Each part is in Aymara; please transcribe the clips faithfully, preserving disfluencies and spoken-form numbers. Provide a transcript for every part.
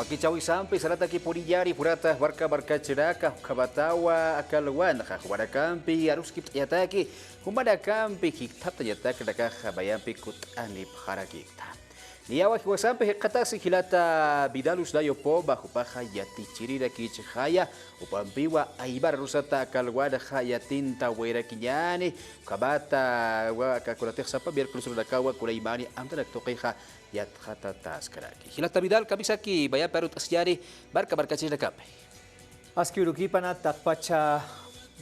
Wakichäwisampi sarataki puriyari, purata marka markachirinaka, ukhamatawa aka alwanxa jumanakampi aruskipt'añataki, jumanakampi jikthaptañataknakaxa mayampi kutt'anipxarakikta. Niyawa jiwasampi jikxatasi jilata Vidal Usnayo Poma, jupaxa yatichirirakichixaya, jupampiwa aymar arusata aka alwanxa yatintawayarakiñäni, ukhamatawa aka kunatix sapa miércoles urunakawa kunaymani amtanak tuqixa yatxatataskaraki. Jilata Vidal, kamisaki mayampi arunt'asiñäni marka markachirinakapi. Aski urukipana taqpacha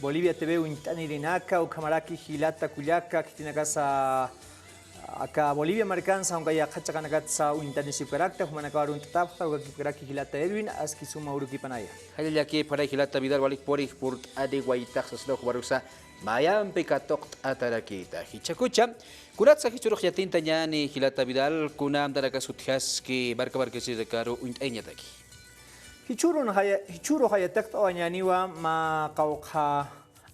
Bolivia T V uñt'anirinaka, ukhamaraki jilata kullaka, khitinakasa aka Bolivia markansa, aunque yaqha chiqanakatsa uñt'anisipkarakta, jumanakaw arunt'apxta, ukakipkaraki jilata Edwin, aski suma urukipanaya. Jallallakipxaray jilata Vidal, walikpuri purt'ani wayt'ax sasnaw jumarusa mayampi katuqt'atarakita. Jichhakucha, kunatsa jichhürux yatintañäni jilata Vidal, kuna amtanakas utjaski marka markachirinakaru uñt'ayañataki. Jichhürun jaya-, jichhürux jayatiqt'awañäniwa mä qawqha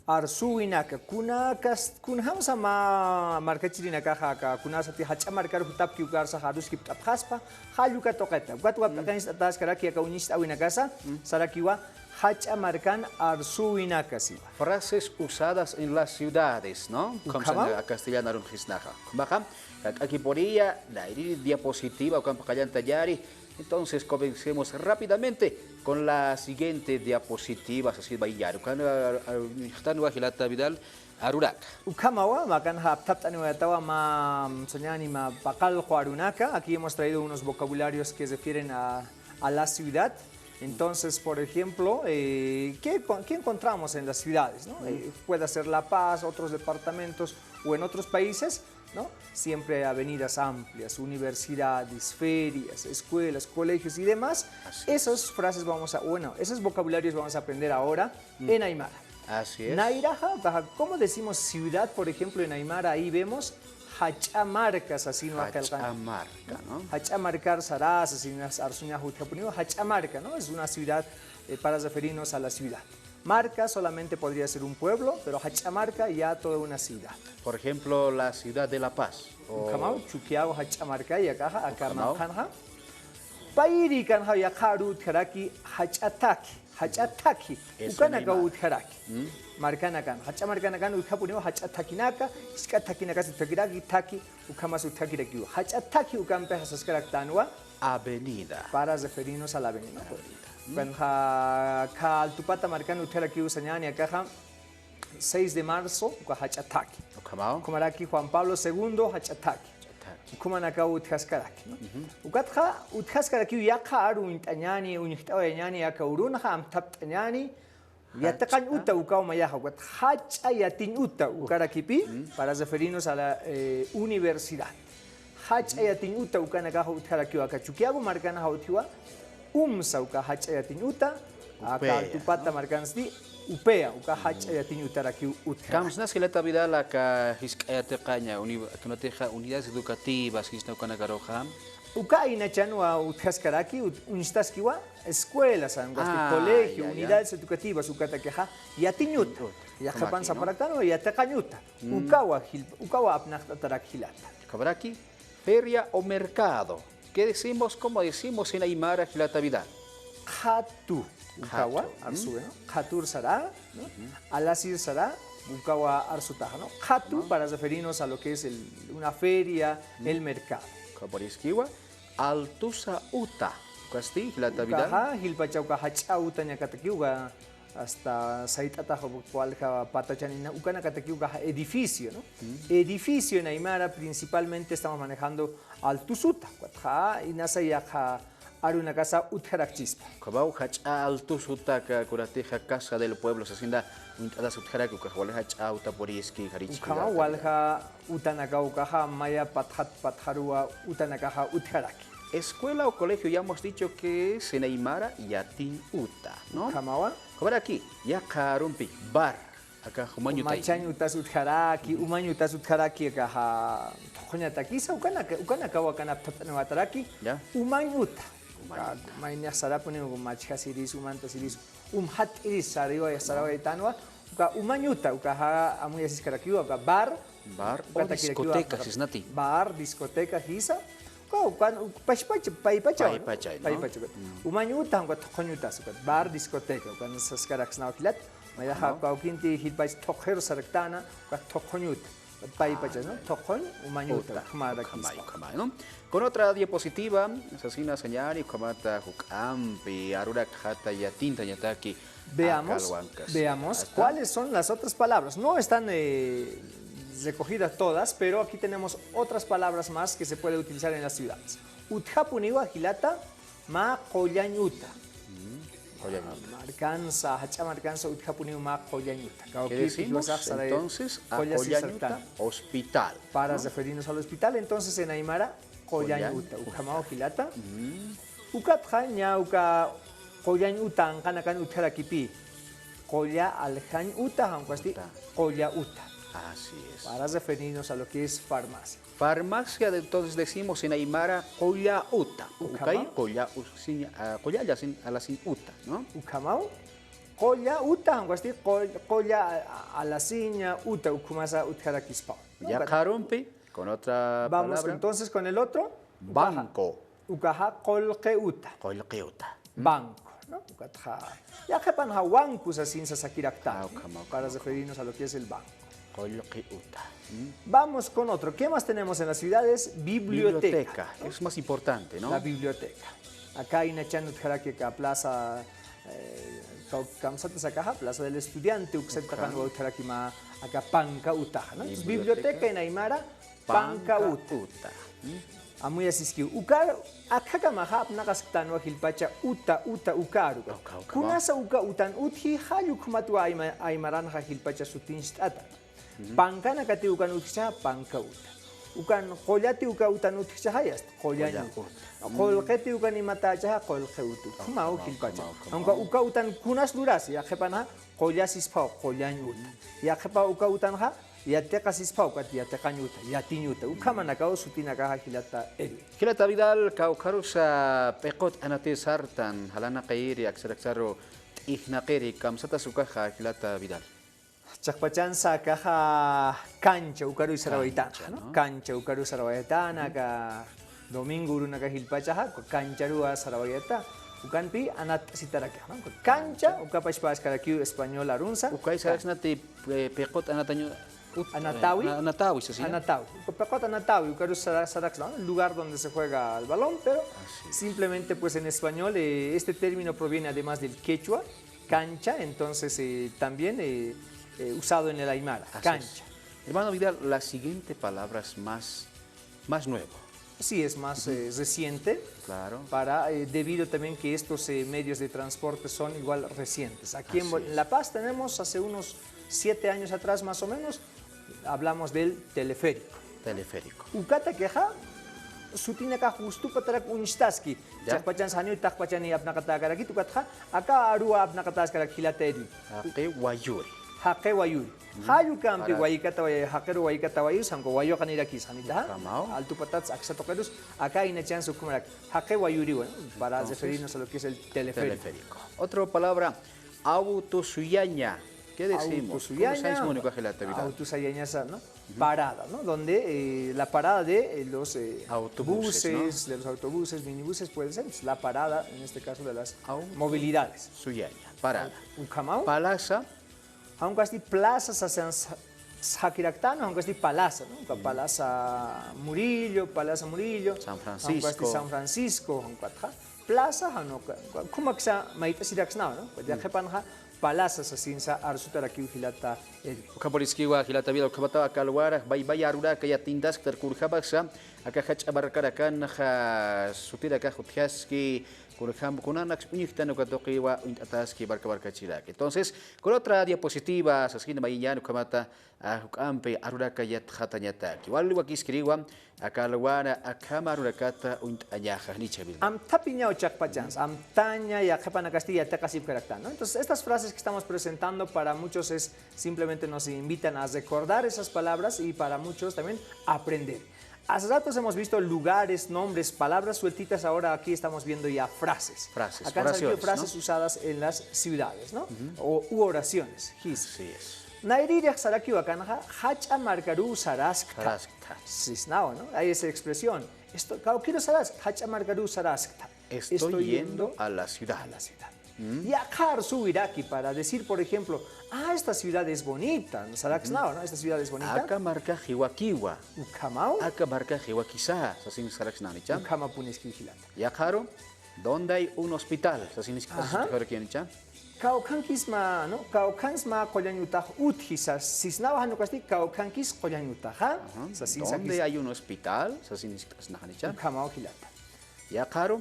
arsuwinaka, kunakas, kunjamsa mä markachirinakaxa aka, kunasati jach'a markar jutapki ukarsa aruskipt'apxaspa, jall uka tuqita. Ukat p'iqincht'ataskaraki aka uñist'äwinakasa, sarakiwa jach'a markan arsuwinaka siwa. Frases usadas en las ciudades, ¿no? Ukhama. Castellano arunxisnaxa. Ukhamaxa, jak'akipuniya, nayrïri diapositiva, ukampi qallantayari. Entonces, comencemos rápidamente con la siguiente diapositiva, sasina mayari. Ukan, ah, ah, jtanwa jilata Vidal, aruraka. Ukhamawa, mä akanxa apthapt'aniwayatawa mä, mm, sañäni mä paqallqu arunaka. Aquí hemos traído unos vocabularios que refieren a, a la ciudad. Entonces, por ejemplo, eh, ¿qué, co-, qué encontramos en las ciudades, no? Eh, puede ser La Paz, otros departamentos o en otros países, ¿no? Siempre avenidas amplias, universidades, ferias, escuelas, colegios y demás. Así es. Esas frases vamos a, bueno, esos vocabularios vamos a aprender ahora en aymara. Así es. Nayraxa, baja, ¿cómo decimos ciudad, por ejemplo, en aymara? Ahí vemos jach'a marka, sasina qillqan. Jach'a marka, ¿no? Jach'a markar sarasa, sasina arsuñax utjapuniwa, jach'a marka, ¿no? Es una ciudad, eh, para referirnos a la ciudad. Marka solamente podría ser un pueblo, pero jach'a marka ya toda una ciudad. Por ejemplo, la ciudad de La Paz. Ukhamaw, Chukiyawu jach'a markay akaxa, aka manqhanxa. Payri kanxa yaqha aru utjaraki jach'a thaki, jach'a thaki. Ukanakaw utjaraki. Markanakan, jach'a markanakan utjapuniwa jach'a thakinaka, jisk'a thakinakasa utjakiraki, thaki, ukhamas utjakirakiwa. Jach'a thaki ukampixa saskaraktanwa. Avenida. Para referirnos a la avenida. Avenida. Ukanxa, aka Altupata markan utjarakiw sañäni akaxa, seis de marzo, uka jach'a thaki. Ukhamaw. Ukhamaraki Juan Pablo segundo, jach'a thaki. Jach'a thaki. Ukhamanakaw utjaskaraki, ¿no? Ukatxa, utjaskarakiw yaqha aru uñt'añäni, uñjt'awayañäni, aka urunxa amthapt'añäni, Yatiqañ uta ukaw mayaxa, ukat jach'a yatiñ uta ukarakipï, para referirnos a la, eh, universidad. Jach'a yatiñ uta ukanakaxa utjarakiwa, aka Chukiyawu markanaxa utjiwa, UMSA uka jach'a yatiñ uta, aka Altupata markansti, UPEA uka jach'a yatiñ utarakiw utjarakiwa. Kamsnas jilata Vidal, aka jisk'a yatiqañ uni-, kunatixa unidades educativas, jisna ukanakaruxa. Uka aynachanwa utjaskaraki, ut-, uñstaskiwa, escuela, san, colegio, unidades educativas, ukatakixa, yatiñ uta. Yaqhipan saparaktanwa, yatiqañ uta. Ukawa jil-, ukawa apnaqt'atarak jilata. Ukhamaraki, feria o mercado. ¿Qué decimos, cómo decimos en aymara, jilata Vidal? Qhatu. Ukawa, arsuwi, ¿no? Qhatur sara, ¿no? Alasir sara, ukawa arsutaxa, ¿no? Qhatu, para referirnos a lo que es el, una feria, el mercado. Ukhamaraki, Altusa uta. Ukasti, jilata Vidal. Ukaxa, jilpacha uka jach'a utañakatakiwa, hasta sayt'atax walja patachanina, ukanakatakiwa edificio, ¿no? Edificio en aymara principalmente estamos manejando altusuta. Ukatxa, inasa yaqha arunakasa utjarakchispa. Ukhamaw jach'a altusuta aka kunatixa Casa del Pueblo sasina uñt'atas utjaraki, ukax walja jach'a uta puriski, jarichi. Ukhamaw walja utanakaw ukaxa maya patxat patxaruwa utanakaxa utjaraki. Escuela o colegio, ya hemos dicho que es en aymara yatiñ uta, ¿no? Ukhamawa. Ukhamaraki, yaqha arumpi, bar, akax umañ uta. Machañ utas utjaraki, umañ utas utjaraki, akaxa thuqhuñatakisa, ukanaka-, ukanakawa akan apthapt'aniwataraki, umañ uta. Umañ uta. Mayniyax sarapuniw, machjasiris, umantasiris, umjat'iris sarawa, sarawaytanwa, uka umañ uta, ukaxa amuyasiskarakiwa, uka bar, bar o discoteca, sisnati. Bar, discoteca, jisa, Paw, kan, paypacha, paypacha, ¿no? Paypacha, ¿no? Paypacha. Mm. Umañ uta, ukat thuqhuñ uta, ukat bar, discoteca, ukan saskaraksnaw jilat. Mayaxa, ajá, kawkinti jilpach thuqhir sarktana, ukat thuqhuñ uta. Paypacha, ¿no? Ah, thuqhuñ umañ uta, uta, ukhamarakispa. Ukhamay, ukhamay, ¿no? Con otra diapositiva, sasina sañani, ukhamata juk'ampi arurakxata yatintañataki. Veamos, veamos cuáles son las otras palabras. No están, eh, recogidas todas, pero aquí tenemos otras palabras más que se puede utilizar en las ciudades. Utjapuniwa jilata, mä qullañ uta. Mm, qullañ uta. Markansa, jach'a markansa utjapuniw mä qullañ uta. ¿Qué decimos entonces? A qullañ uta, hospital, ¿no? Para referirnos al hospital, entonces en aymara, qullañ uta. Qullañ uta. Ukhamaw jilata. Mm. Ukatxa, ña uka qullañ uta anqanakan utjarakipï. Qulla aljañ uta, jan ukasti, uta, qulla uta. Así es. Para referirnos a lo que es farmacia. Farmacia, entonces decimos en aymara, qulla uta. Ukhamaw. Ukay, qulla usiña, ah, qulla alasiñ, alasiñ uta, ¿no? Ukhamaw. Qulla uta, jan ukasti, qull-, qulla a-, alasiña uta, ukhumasa utjarakispaw. Ya, ukat. Karumpi, con otra palabra. Vamos entonces con el otro. Banco. Ukaxa qullqi uta. Qullqi uta. Mm. Banco, ¿no? Ukatxa. Yaqhipanxa banco sasin sasakirakta. Ah, ukhama, ukhama. Para referirnos a lo que es el banco. Qullqi uta. Mm. Vamos con otro. ¿Qué más tenemos en las ciudades? Biblioteca, biblioteca, ¿no? Es más importante, ¿no? La biblioteca. Aka inachan utjaraki aka plaza, eh, kaw-, kamsatas akaxa, Plaza del Estudiante, uksat taqan utjaraki mä aka panka utaxa, ¿no? Entonces, biblioteca en aymara, panka uta. Panka uta. Mm. Amuyasiskiw. Ukar, akakamaxa apnaqasktanwa jilpacha uta, uta, ukaru. Uka, uka, ¿no? Kunasa uka utan utji, jall ukhmatwa ayma-, aymaranxa jilpacha sutincht'ata. Ujú. Pankanakati ukan utjchaxa, panka uta. Ukan qullati uka utan utjchaxa, ya está, qullañ uta. Qulla uta. Mm. Qullqiti ukan imatächaxa, qullqi uta. Ukhamaw jilpacha. Ukhamaw, ukhamaw. Aunque uka utan kunas lurasi, yaqhipanxa, qullasisphaw, qullañ uta. Ujú. Yaqhipa uka utanxa, yatiqasisphaw, ukat yatiqañ uta, yatiñ uta. Ukhamanakaw sutinakaxa jilata Edwin. Jilata Vidal, kawkharusa p'iqut anati sartan, jalanaqiri aksaraksaru t'ijnaqiri, kamsatas ukaxa jilata Vidal. Chiqpachansa akaxa cancha ukaruy sarawaytana, ¿no? Cancha, ¿no? Cancha ukaruy sarawaytana, aka domingo urunaka jilpachaxa, cancharuwa sarawayata, ukanpi anat'asitaraki, ¿no? Cancha, uka pachpaskarakiw español arunsa. Ukay saraksnati, eh, p'iqut anatañu, ut-, Anatawi. Eh, ana-, anatawi, sí, sí. Anatawi. Uka p'iqut anatawi, ukaruy sara-, saraksna, ¿no? Lugar donde se juega el balón, pero simplemente, pues, en español, eh, este término proviene además del quechua, cancha, entonces, eh, también, eh, eh, usado en el aymara, cancha. Así es. Hermano Vidal, la siguiente palabra es más, más nuevo. Sí, es más, eh, reciente. Claro. Para, eh, debido también que estos, eh, medios de transporte son igual recientes. Aquí en Bo-, en La Paz tenemos hace unos siete años atrás, más o menos, hablamos del teleférico. Teleférico. Ukatakixa, sutinakax justupatarak uñstaski. Ya. Chiqpachansa janiw taqpachani apnaqatäkarakit, ukatxa, aka aruwa apnaqataskarak jilata Edwin. Jaqi wayuri. Jaqi wayuri. Jall ukampi wayikata wayi, jaqiru wayikata wayus, jan uka wayuqanirakis, janitaxa. Ukhamaw. Altupatats, aksa tuqirus, aka inachansa ukhamarak. Jaqi wayuriwa, ¿no? Para referirnos a lo que es el teleférico. Entonces, teleférico. Otra palabra, auto suyaña. ¿Qué decimos? Auto suyaña. ¿Cómo se dice, Mónica, jilata Vidal? Auto suyañasa, ¿no? Ujú. Parada, ¿no? Donde, eh, la parada de, eh, los, eh, autobuses, ¿no? Buses, de los autobuses, minibuses, puede ser, pues, la parada, en este caso, de las movilidades. Suyaña, parada. Ukhamaw. Palaza. Jan ukasti plaza sasan sa-, sakiraktan, jan ukasti palaza, ¿no? Ujú. Palaza Murillo, Palaza Murillo. San Francisco. Jan ukasti San Francisco, jan ukatxa. Plaza, jan uka, uka, ukhamakiw mayt'asiraksnawa, ¿no? Yaqhipanxa, palaza sasinsa arsutarakiw jilata Edwin. Ukham puriskiwa jilata Vidal, ukhamataw aka alwarax, bay, bay aruraka yatintasktar kunjamaksa, aka jach'a markarakanxa, sutirakax utjaski, kunjam, kunanaks uñjtan uka tuqiwa uñt'ataski marka markachiraki. Entonces, con otra diapositiva, sasin mayiñan ukhamata, a, juk'ampi aruraka yatxatañataki. Wali wakiskiriwa, aka alwara akham arurakata uñt'añaxa, janicha Vidal. Amthapiñaw chiqpachansa, amtaña yaqhipanakasti yatiqasipkaraktan, ¿no? Entonces, estas frases que estamos presentando para muchos es simplemente nos invitan a recordar esas palabras y para muchos también aprender. Hace ratos hemos visto lugares, nombres, palabras sueltitas, ahora aquí estamos viendo ya frases. Frases, oraciones, ¿no? Acá han salido frases usadas en las ciudades, ¿no? Ujú. O, u oraciones, his. Así es. Nayririx sarakiw akanxa, jach'a markaruw saraskta. Saraskta. Sisnawa, ¿no? Hay esa expresión. Esto, kawkiru saraskta, jach'a markaruw saraskta. Estoy yendo a la ciudad. A la ciudad. Mm. Yaqha arsuwiraki para decir, por ejemplo, ah, esta ciudad es bonita. Saraksnawa, ¿no? Esta ciudad es bonita. Aka marka jiwakiwa. Ukhamaw. Aka marka jiwakisa, sasin saraksnanicha. Ukhamapuniskiw jilata. Yaqharu, ¿dónde hay un hospital? Sasin. Ajá. Kawkhankisma, ¿no? Kawkhansma qullañ utax utji sas-, sisnawa, jan ukasti, kawkhankis qullañ utaxa. Ajá. Sasin. ¿Dónde hay un hospital? Sasin. Ukhamaw jilata. Yaqharu.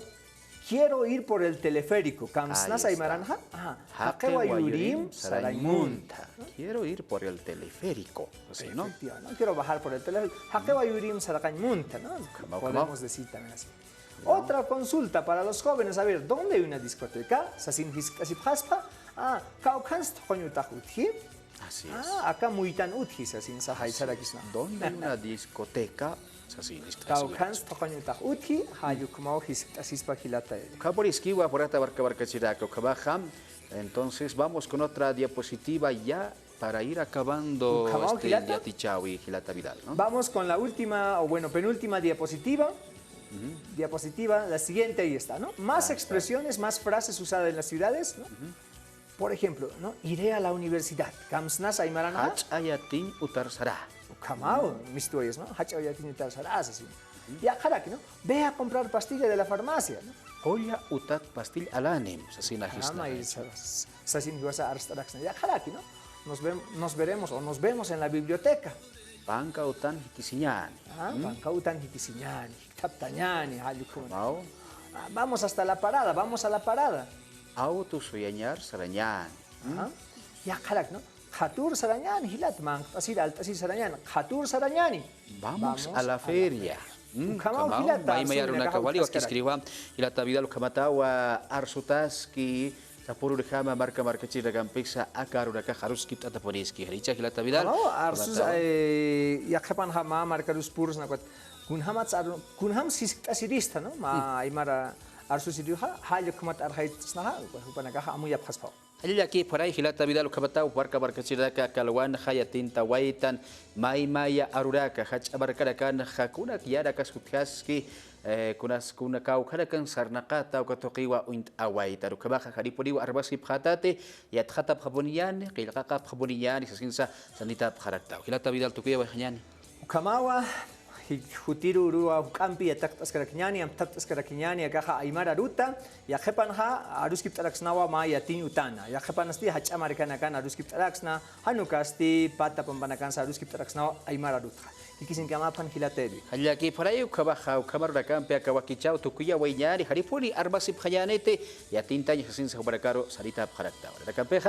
Quiero ir por el teleférico. Kamsnasa aymaranxa. Ajá. Jaqiwa yurim sarañ munta. Quiero ir por el teleférico. Así, ¿no? Efectivamente, ¿no? Quiero bajar por el teleférico. Jaqiwa yurim sarañ munta, ¿no? Ukhamaw, ukhamaw. Podemos decir también así. Otra consulta para los jóvenes. A ver, ¿dónde hay una discoteca? Sasin jiskt'asipxaspa. Ah, kawkhans thuquñ utax utji. Así es. Ah, aka muytan utji, sasin sa jay sarakisna. ¿Dónde hay una discoteca? Sasin jiskt'asipxaspa. Kawkhans thuquñ utax utji, jall ukhamaw jiskt'asispa jilata Eli. Ukhamapuniskiwa purata marka markachirinaka ukhamaxa. Entonces vamos con otra diapositiva ya para ir acabando este yatichäwi, jilata Vidal, ¿no? Vamos con la última, o bueno, penúltima diapositiva. Ujú. Diapositiva, la siguiente, ahí está, ¿no? Más expresiones, más frases usadas en las ciudades, ¿no? Ujú. Por ejemplo, ¿no? Iré a la universidad. Kamsnasa aymaranxa. Jach'a yatiñ utar sara. Ukhamaw, mistuwayas, ¿no? Jach'a yatiñ utar sara, sasin. Yaqharaki, ¿no? Ve a comprar pastilla de la farmacia, ¿no? Qulla utat pastilla alanim, sasin jiskt'asna. Sasin jiwasa arst'araksna. Yaqharaki, ¿no? Nos vem-, nos veremos o nos vemos en la biblioteca. Panka utan jikisiñäni. Ah, panka utan jikisiñäni. Thaptañäni, jall ukhamaw. Ah, vamos hasta la parada, vamos a la parada. Auto suyañar sarañäni. Ajá. Yaqharak, ¿no? Qhatur sarañäni, jilat, manq't'asir, alt'asir sarañäni. Qhatur sarañäni. Vamos a la feria. Ukhamaw, jilata, may may arunaka wali wakiskiriwa, jilata Vidal, ukhamatawa arsutaski, sapürurjama marka markachirinakampisa aka arunakax aruskipt'atapuniski. Janicha, jilata Vidal. Ukhamaw, arsus, eh, yaqhipanxa mä markarus purusna ukat. Kunjamats aru-, kunjams jiskt'asirista, ¿no? Mä aymar arsusiriruxa, jall ukhamat arxayt'snaxa, jupanakaxa amuyapxaspaw. Jallallakipxaray, jilata Vidal, ukhamataw marka markachirinaka aka alwanxa yatintawaytan, may maya arunaka, jach'a markanakanxa kunak yänakax utjaski, eh, kunas, kuna kawkhanakan sarnaqata uka tuqiwa uñt'awaytan. Ukhamaxa jaripuniw armasipxätati, yatxatapxapuniñäni, qillqaqapxapuniñäni, sasinsa sanitapxaraktaw. Jilata Vidal, tukuyawayxañäni. Ukhamawa, ji-, jutiru uruwa juk'ampi yatiqt'askarakiñäni, amthakt'askarakiñäni, akaxa aymar aruta, yaqhipanxa aruskipt'araksnawa mä yatiñ utana, yaqhipanasti jach'a markanakan aruskipt'araksna, jan ukasti pata pampanakansa aruskipt'araksnawa aymar arutxa. Jikisiñkama phan, jilata Eli. Jallallakipxaray, ukhamaxa, ukham arunakampi aka wakichäw tukuyawayñäni, jaripuni armasipxañäniti, yatintañ sasinsa jupanakaru sanitapxaraktawa. Arunakampix,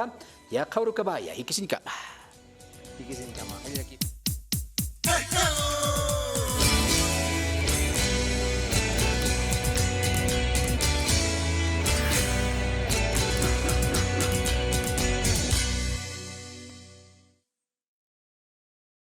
yaqha urukamaya, jikisiñkama. Jikisiñkama, jallallakipxaray.